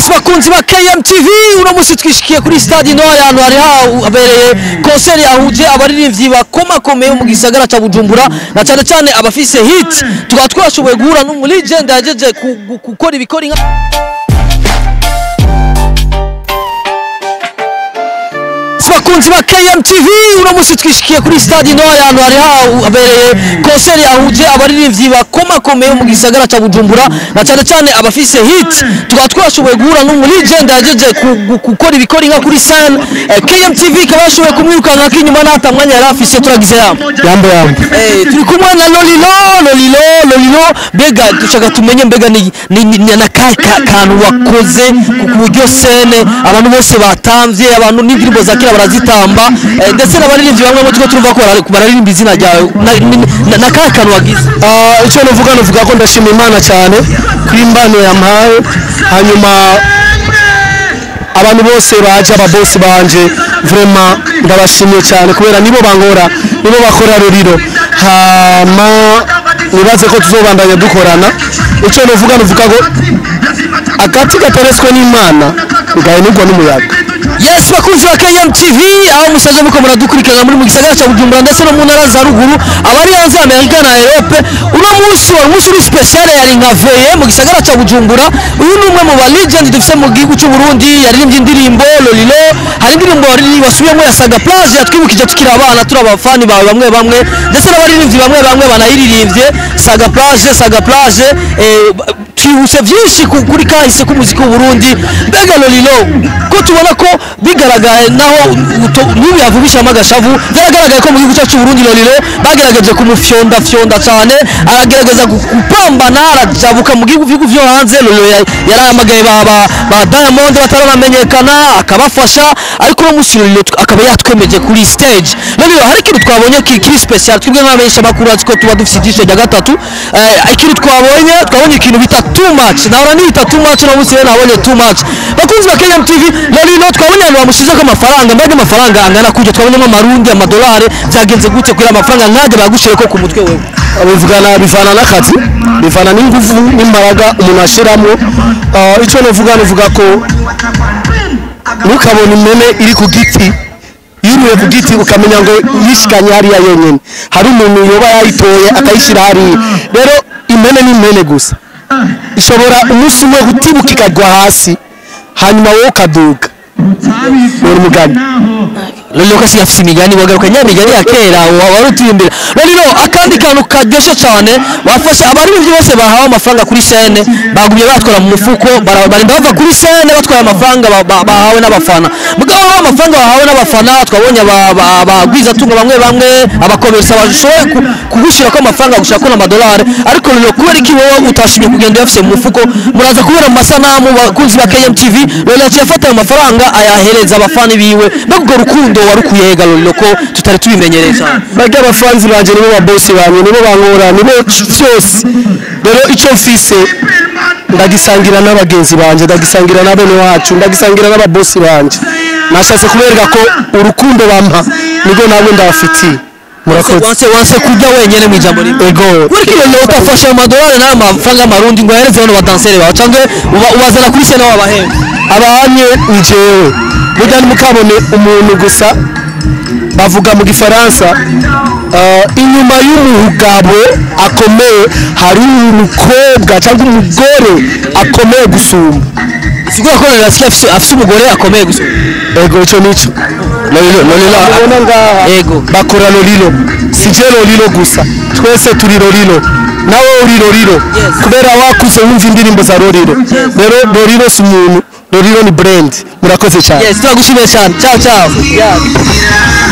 Bakunzi ba KMTV, uno musi twishikiye kuri stade Noir, ahantu hari habereye concert yahuje abaririmbyi bakomakomeye mu gisagara ca Bujumbura, na cyane cyane abafise hit. Tukaba twashoboye guhura n'umu legend yajeje gukora ibikora inka. Bakunzi ba KMTV, uno musi twishikiye kuri stade Noir, ahantu hari habereye concert yahuje abaririmbyi bakomakomeye mu gisagara ca Bujumbura, na cyane cyane abafise hit. Tukaba twashoboye guhura n'umu legend yajeje gukora ibikora inka kuri scene. KMTV ikaba yashoboye kumwirukanka ko inyuma n'ata mwanya yari afise. Turagize yambo. Yambo yambo. Turi kumwe na Lolilo. Lolilo, Lolilo, mbega dushaka tumenye, mbega ni na kantu wakoze ku buryo scene abantu bose batamvye, abantu n'indirimbo za kera barazitamba, ndetse n'abaririmbyi bamwe mu turumva ko bararirimba izina ryawe, na kahe kantu wagize? Icyo nuvuga ko ndashima Imana cyane kuri imbano yampaye, hanyuma abantu bose baje, ababosi banje, vraiment ndabashimiye cyane kubera nibo bankora, nibo bakora Lolilo. Hama nibaze ko tuzobandanya dukorana. Icyo nuvuga ko agati gateretswe n'Imana gahenurwa n'umuyaga. Yes, bakunzi ba KMTV, aho musaje muko muradukurikirana muri mu gisagara ca Bujumbura ndetse no mu ntara za ruguru, abari hanze ya Amerika na Europe, uno munsi wari umunsi uri special, yari nka veye mu gisagara ca Bujumbura. Uyu ni umwe mu ba legend dufise mu gihugu cy'u Burundi, yaririmbye indirimbo Lolilo, hari indirimbo wasubiyemo ya Saga Plage yatwibukije tukiri abana, turi abafani bawe bamwe bamwe, ndetse n'abaririmbyi bamwe bamwe banayiririmbye Saga Plage, Saga Plage. Twibutse byinshi kuri kahise k'umuziki w'u Burundi. Mbega Lolilo, ko tubona ko bigaragaye naho n'ubu yavubishamo agashavu, byaragaragaye ko mu gihugu cyacu Burundi Lolilo bagerageje kumufyonda fyonda cyane, aragerageza gupambana, arajabuka mu gihugu byo hanze. Lolilo yarahamagaye ba Diamond bataranamenyekana akabafasha, ariko uno munsi Lolilo akaba yatwemeje kuri stage. Lolilo, hari ikintu twabonye kiri special, twebwe nk'abenshi amakuru azi ko tuba dufite ijisho rya gatatu. Ikintu twabonye ikintu bita too much, nahora niyita too much, uno munsi rero nabonye too much. Bakunzi ba KMTV, Lolilo twabonye abantu bamushizeho amafaranga, mbega amafaranga angana kujya, twabonyemo amarundi, amadolari, byagenze gute kugira amafaranga nkajya bagushire ko ku mutwe wewe? Bivugana, bivana n'akazi, bivana n'ingufu n'imbaraga umuntu ashiramo. Icyo nuvuga ko ntukabone impene iri ku giti yuriwe ku giti ukamenya ngo yishikanye hariya yenyine, hari umuntu yoba yayitoye akayishyira hariya. Rero impene ni impene gusa, ishobora umunsi umwe gutibuka ikagwa hasi, hanyuma wowe ukaduga. Ni umugani. Lolilo kasi afise imigani, wagaruka nyamigani ya kera wari utuye imbere. Lolilo, akandi kantu karyoshe cyane wafashe, abaririmbyi bose bahawe amafaranga kuri scene bagumye batwara mu mufuko, barinda bava kuri scene batwaye amafaranga bahawe n'abafana. Mugabo aho amafaranga bahawe n'abafana, twabonye abagwizatunga bamwe bamwe, abakomersa bashoboye kugushira ko amafaranga gushaka ko amadolari, ariko Lolilo kubera iki wowe utashimye kugenda uyafise mu mufuko? Muraza kubera mu masanamu, bakunzi ba KMTV, Lolilo yaciye afata ayo mafaranga ayahereza abafani biwe. Mbega urwo rukundo warukuye hega Lolilo, ko tutari tubimenyereye cyane? Barya abafanzi banje nibo babosi banje, nibo bankora, nibo byose. Rero icyo mfise ndagisangira n'abagenzi banje, ndagisangira na bene wacu, ndagisangira n'ababosi banje. Nashatse kubereka ko urukundo bampa nibwo nabo ndabafitiye. Murakoze. Wanse kurya wenyene mu ijambo rimwe. Ego. Kuri kino leo utafasha amadolari n'aya mafaranga y'amarundi ngo ahereze bano badanseri bawe, cyangwa ubazana kuri scene wabahemba? Abanye ni jewe. Burya ntimukabone umuntu gusa, bavuga mu gifaransa, inyuma y'umugabo akomeye hari umukobwa cyangwa umugore akomeye gusumba. Sigura ko Lolilo afise umugore akomeye gusumba. Ego, ico nico. Lolilo, Lolilo, ubona ngaha. Ego. Bakora Lolilo, si je Lolilo gusa, twese turi Lolilo, nawe uri Lolilo. Kubera wakuze wumva indirimbo za Lolilo. Rero Lolilo si umuntu, Lolilo ni brand. Murakoze cyane. Yes, turagushimiye cyane. Ciao ciao. Yeah.